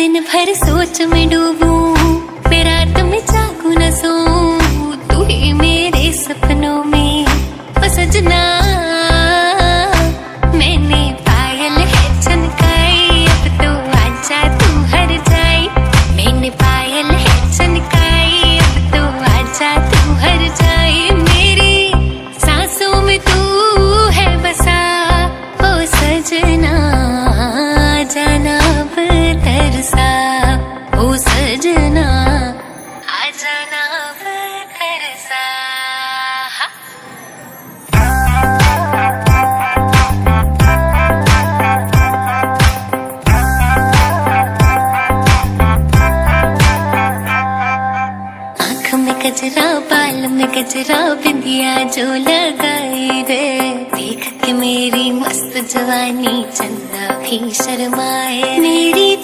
दिन भर सोच में डूबूं, मैं रात में जागूं न सोऊं, तू ही मेरे सपनों में ओ सजना। मैंने पायल है चनकाई, अब तो आजा तू हर जाई। मैंने पायल है चनकाई, अब तो आजा तू हर जाई। मेरी सांसों में तू है बसा ओ सजना, जाना अब तरसा ओ सजना, आ जाना अब तरसा। आँख में गजरा, बाल में गजरा, बिंदिया जो लगाई रे, देख के मेरी मस्त जवानी चंदा भी शर्माए। मेरी